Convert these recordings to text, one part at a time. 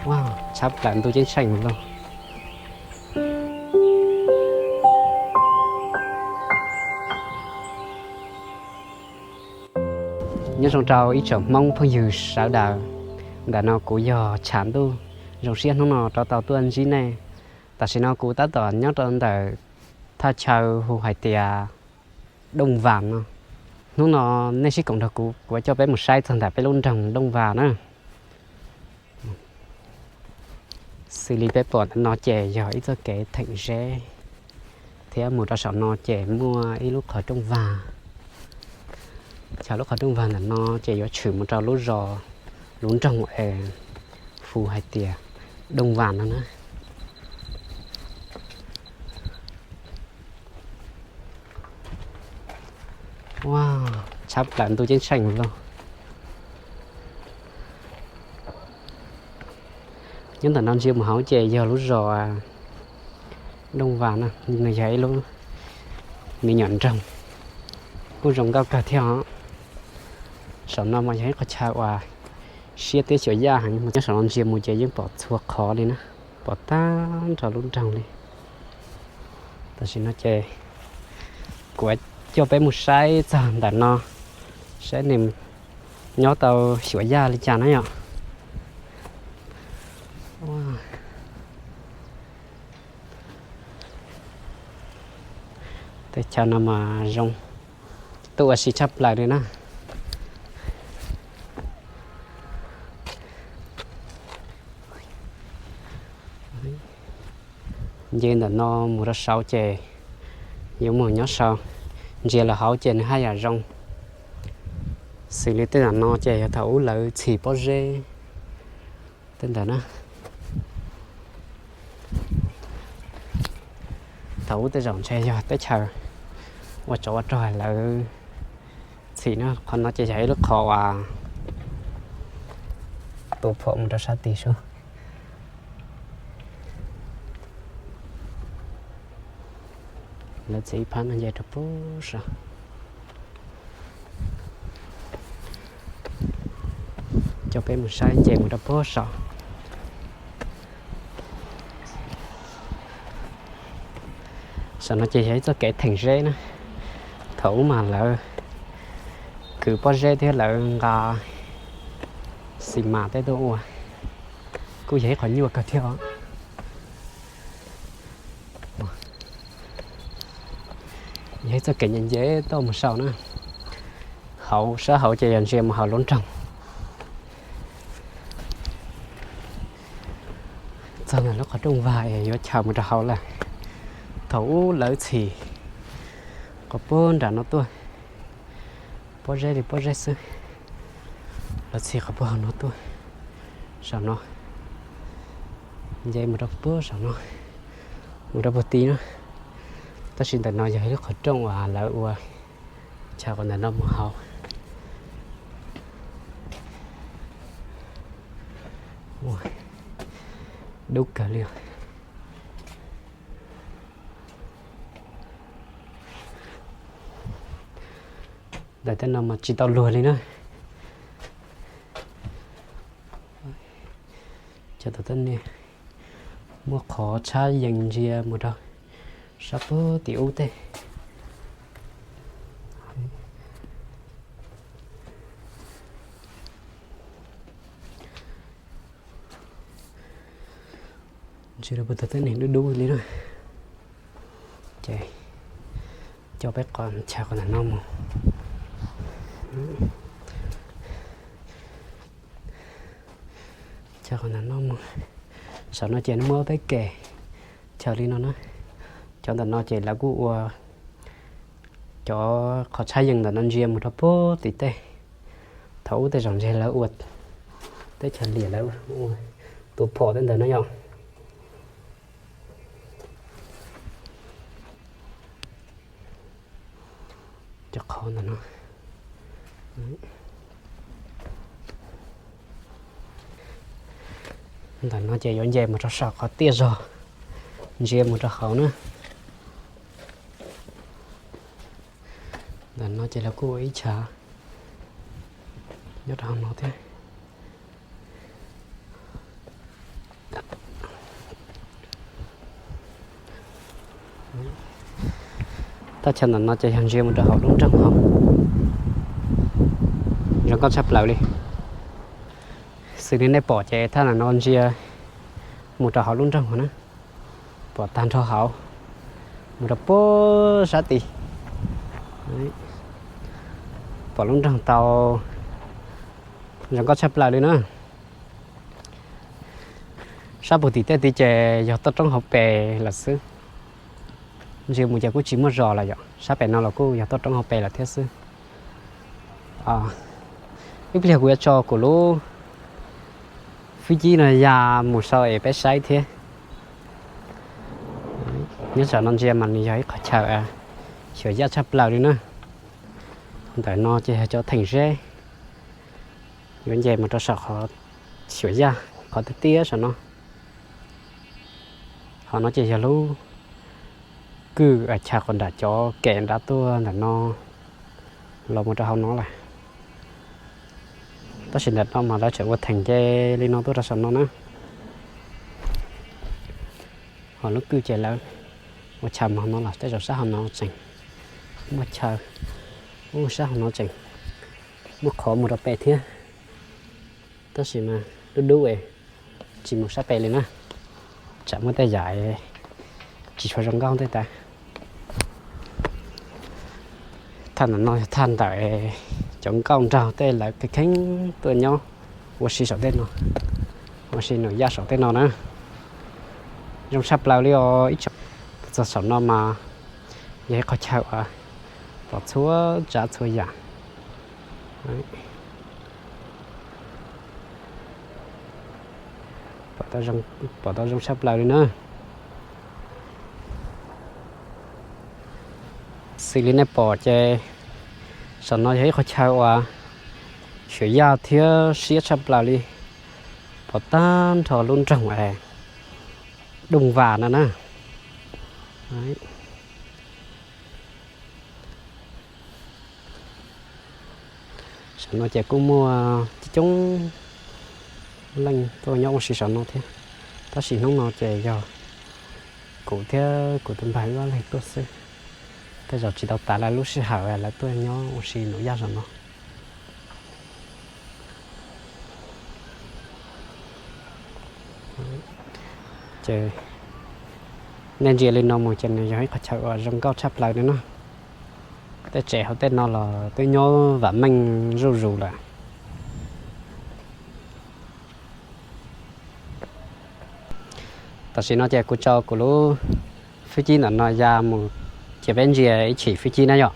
Wow, tshab plaws ntuj ceeb tsheej lauj. Nyob zoo rau ib tsoom Hmoob phooj ywg sawv daws, ntawm no kuv yog Tshav Ntuj, zoo siab hnub no rov tau tuaj ntsib nej. Tam sim no kuv tab tom nyob rau ntawm thaj chaw hu hais tias Dooj Vas no. Hnub no nej sib koom nrog kuv, kuv coj peb mus saib txog ntawm peb lub nroog Dooj Vas na. Xws li peb pom ntawm no ces yog ib txoj kev theem zeb, thiab mus rau saum no ces muaj ib lub qhov rooj vag. Chaw lub qhov rooj vag ntawm no ces yuav tshwm mus rau lub zos, lub nroog es hu hais tias Dooj Vas no na. Wow, tshab plaws ntuj ceeb tsheej lauj. Nyob ntawm no ntsia mus hauv ces yog lub zos Dooj Vas na, nws yog ib lub me nyuam nroog, kuj zoo nkauj kawg thiab os. Saum no mas yog ib qhov chaw uas siab thiab xyuas yaj heev, nyob saum no ntsia mus ces yeej pom txhua qhov li na, pom tag nrho lub nroog li. Tam sim no ces kuv coj peb mus saib txog ntawm no, saib nws nyob tau xyuas yaj li cas na yom. Teb chaws no mas zoo, tuaj ua si tshaj plaws li na. Nce ntawm no mus rau saud ces yuav mus nyob saud, ntsia lawm hauv ces nws haj yam zoo. Xws li tej ntawm no ces yog thaum ub lawv txhim pob zeb tej ntawd na. Thaum ub tej zaum ntshe yog teb chaws ua tsov ua rog lawv txhim na. Qhov no ces yog ib lub qhov uas tua phom mus rau sab tid sub. Lawv txhim ib phab no nce rau puag saud. Coj peb mus saib nce mus rau puag saud. Saum no ces yog ib txoj kev theem zeb na. Thaum ub mas lawv kwv pob zeb thiab lawv nqa xis mas tej tuaj ua, kuj yog ib qhov nyuaj kawg thiab os. Yog ib txoj kev nce nce tuaj mus saum na. Hauv sab hauv ces yog ntsia mus hauv lub nroog. Txog ntawm lub qhov rooj vag es yuav chaws mus rau hauv lawm. Thaum ub lawv txhim qhov puag nram no tuaj, pob zeb li pob zeb xwb. Lawv txhim qhov puag hauv no tuaj, saum no, nce mus rau puag saum no, mus rau puag tid na. Tab sis ntawm no yog ib lub qhov rooj uas lawv ua chaw qhov ntawm no mus hauv. Dub kawg li. Ntawm tej no mas tsis tau luag li na. Cov tom tej no muaj qhov tshab yees ntsia mus rau sab puag tim ub tej. Ntsia rau puag tod tej neeg dub dub li na. Ces coj peb qhov chaw qhov ntawm no mus. Chaw qhov ntawm no mus. Saum no ces muaj peb kev chaw li no na. Cov ntawm no ces lawv kuj ua cov qhov tshab yees ntawm no ntsia mus rau puag tim tej. Thaum ub tej zaum ntshe lawv ua teb chaws liam lawv ua tua phom tej ntawd no yom. Cov qhov ntawm no, ntawm no ces yuav nce mus rau saum qhov tiaj zog, ntsia mus rau hauv na. Ntawm no ces lawv kuj ua ib chav nyob rau hauv no thiab. Thaj chaw ntawm no ces yog ntsia mus rau hauv lub nroog hauv, zoo nkauj tshaj plaws li. Xws li nej pom ces thaj ntawm no ntsia mus rau hauv lub nroog na, pom tag nrho hauv, mus rau puag sab tid, pom lub nroog tau, zoo nkauj tshaj plaws li na. Sab puag tim tej tid ces yog toj roob hauv pes lawm xwb. Ntsia mus ces kuj tsis muaj zos lawm yom, sab pem no los kuj yog toj roob hauv pes lawm thiab xwb. Ib pliag kuv yuav tso kuv lub fwj cib no ya mus sau es peb saib thiab. Nyob tsam no ntsia mas nws yog ib qhov chaw xyuas yaj tshaj plaws li na. Ntawm no ces yog cov theem zeb, yuav nce mus rau saum qhov xyuas yaj qhov tiaj tiaj saum no. Hauv no ces yog lub kwj chaw qhov nram cov kem nrad tuaj ntawm no los mus rau hauv no lawm. Tab sis ntawm no mas lawv tseem ua theem nce li no tuaj rau saum no na. Hos lub kwj ces lawv ua chaw mus hauv no los tej zaum sab hauv no tseem muaj chaw, ub sab hauv no tseem muaj qhov mus rau pem thiab. Tab sis mas dub dub es tsis mus sab pem li na, tsam muaj tej yam tsis tshua zoo nkauj tej tas. Thaj ntawm no yog thaj ntawm cov nkauj nraug tej lawv kheev kheev tuaj nyob ua si saum tej no, ua si num yaj saum tej no na. Zoo tshaj plaws li os ib tsoom. Txog saum no mas yog ib qhov chaw uas pom txhua tsav txhua yam. Pom tau zoo tshaj plaws li na. Xws li nej pom ces saum no yog ib qhov chaw uas xyuas yaj thiab siab tshaj plaws li. Pom tag nrho lub nroog es Dooj Vam no na. Saum no ces kuj muaj coob coob leej tuaj nyob ua si saum no thiab, tab sis hnub no ces yog kuv thiab kuv tus npawg wb ob leeg tuaj xwb. Tej zaum tsis tau tas lawv lub sij hawm lawv tuaj nyob ua si num yaj saum no. Ces nej ntsia li no mus ces nws yog ib qhov chaw uas zoo nkauj tshaj plaws li na. Tej tsev hauv tej no los twb nyob vam meej zuj zus lawm. Tam sim no ces kuv tso kuv lub fwj cib ntawm no ya mus, ces peb ntsia ib chim fwj cib na yom.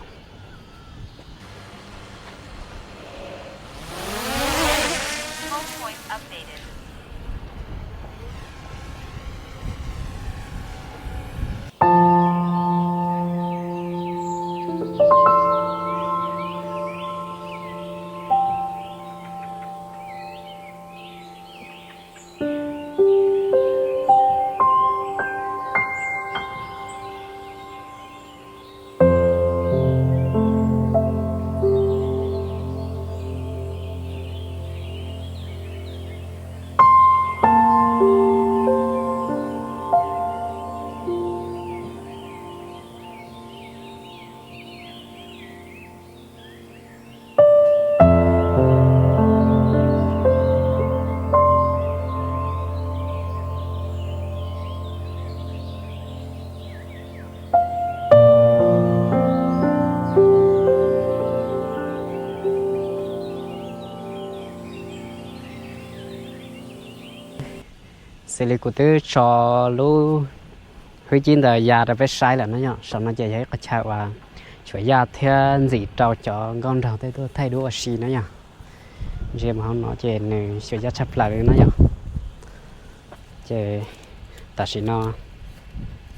Xws li kuv twb tso lub hwj cib ntawd ya rau peb saib lawm no yom, saum no ces yog ib qhov chaw uas xyuas yaj thiab ntxim rau cov nkauj nraug tej tuaj thaij duab ua si na yom. Ntsia mus hauv no ces nws xyuas yaj tshaj plaws li no yom. Ces tam sim no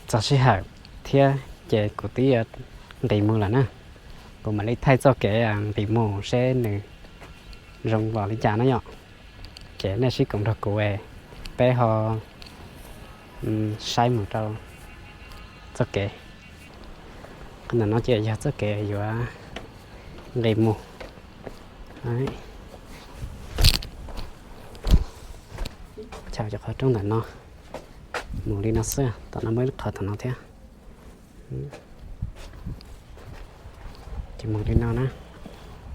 txog sij hawm thiab ces kuv twb yuav nqis mus lawm na. Kuv mam li thaij txoj kev nqis mus seb nws zoo los li cas na yom. Ces nej sib koom nrog kuv, peb ho saib mus rau txoj kev. Qhov ntawm no ces yog txoj kev yuav nqis mus. Chaw cov qhov rooj ntawm no mus li no xwb, tom no muaj ib qhov tom no thiab. Ces mus li no na.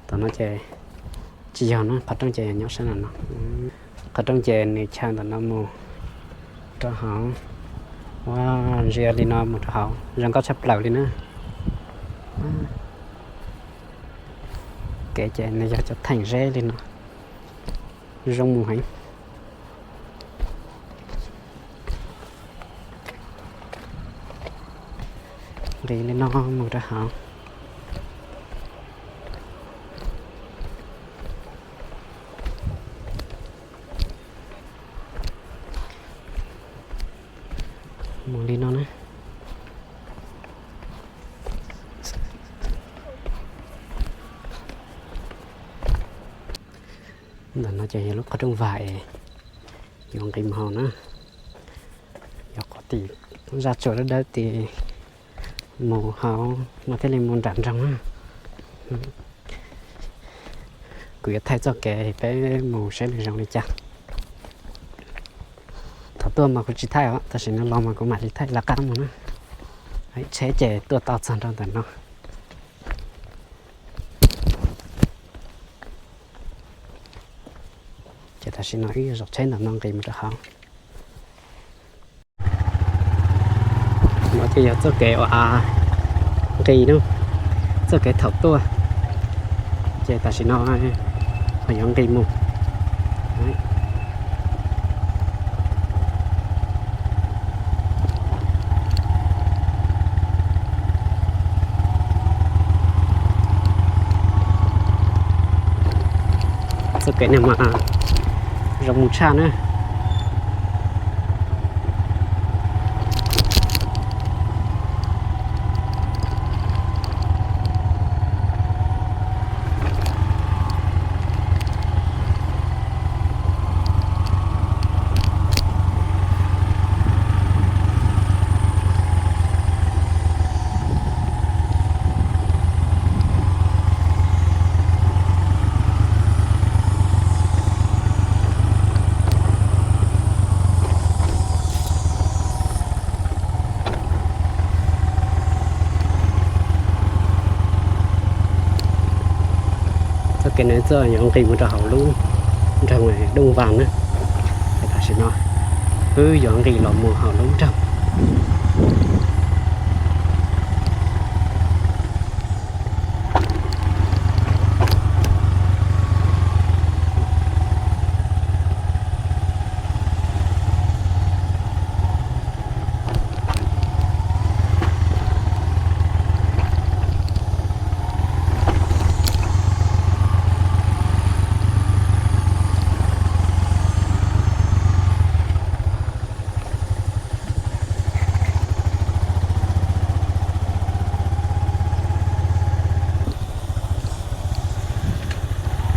Tom no ces tsis yog na, qhov rooj ces nyob sab nram no. Qhov rooj ces nws chaw ntawm no mus rau hauv. Ua, ntsia li no mus rau hauv zoo nkauj tshaj plaws li na. Kev ces nws yog cov theem zeb li no, zoo mus heev. Nqis li no mus rau hauv. Mus li no na. Ntawm no ces yog lub qhov rooj vag es yuav nqis mus hauv na. Yog qhov tim zaj tsua dawb dawb tid mus hauv no thiaj li mus nram nroog na. Kuv yuav thaij txoj kev peb mus saib nws zoo li cas. Thaum tuaj mas kuv tsis thaij os, tam sim no los mas kuv mam li thaij lawv qab mus na. Tsheb ces tuaj tau txog nrau ntawm no. Ces tam sim no wb yuav zaum tsheb ntawm no nqis mus rau hauv. No ces yog txoj kev uas nqis na, txoj kev thaum tuaj, ces tam sim no ho yuav nqis mus. Txoj kev no mas zoo mus tshaj na. Txoj kev no txoj yuav nqis mus rau hauv lub nroog Dooj Vas na. Tam sim no wb yuav nqis los mus hauv lub nroog.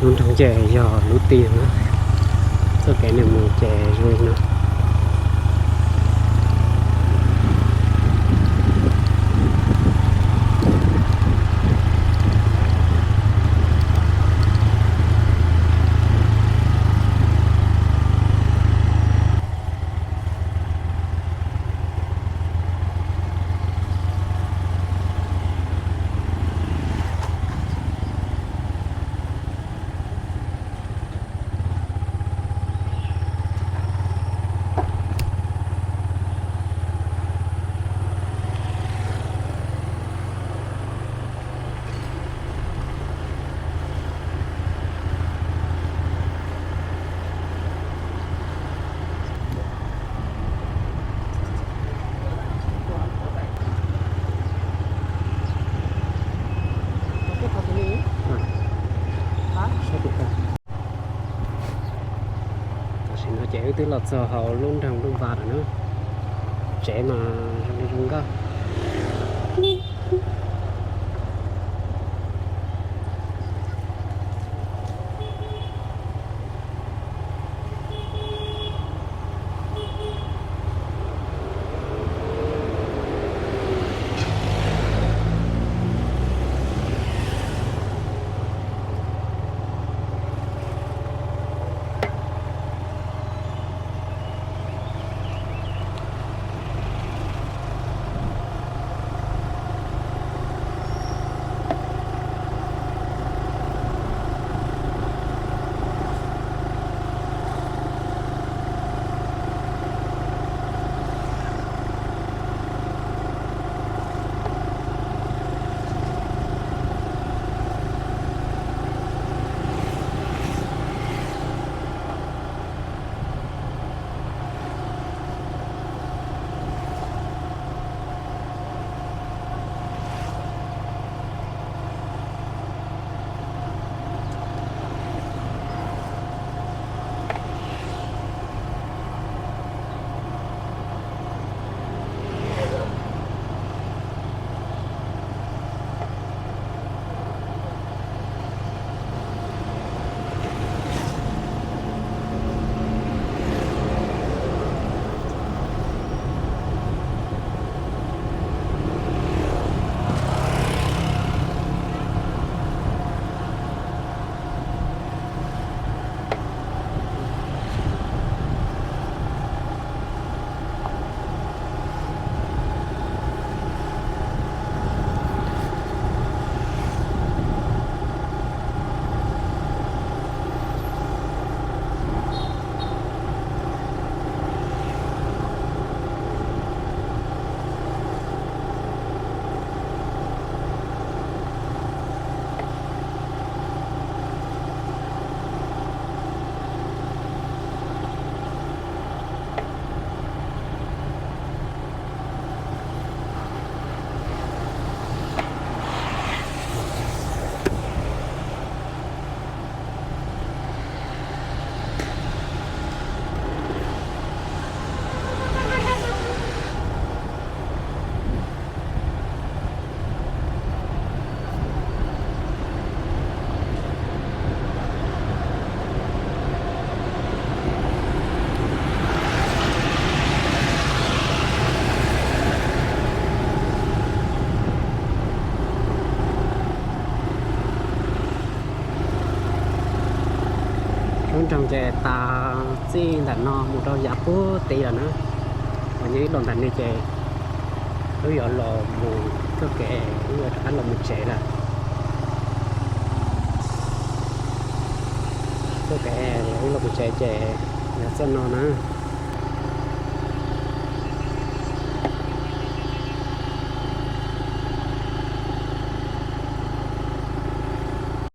Lub nroog ces yog lub tiag na. Txoj kev nws mus ces zoo li no. Tam sim no ces wb twb los txog hauv lub nroog Dooj Vas lawm na. Tsev mas zoo li zoo nkauj. Lub nroog ces tas txij ntawm no mus rau yav puag tid lawm na. Ho nyob ib los ntawm no ces wb yuav los mus txoj kev, wb yuav rov qab los mus tsev lawm. Txoj kev wb los mus tsev ces yog txoj no na.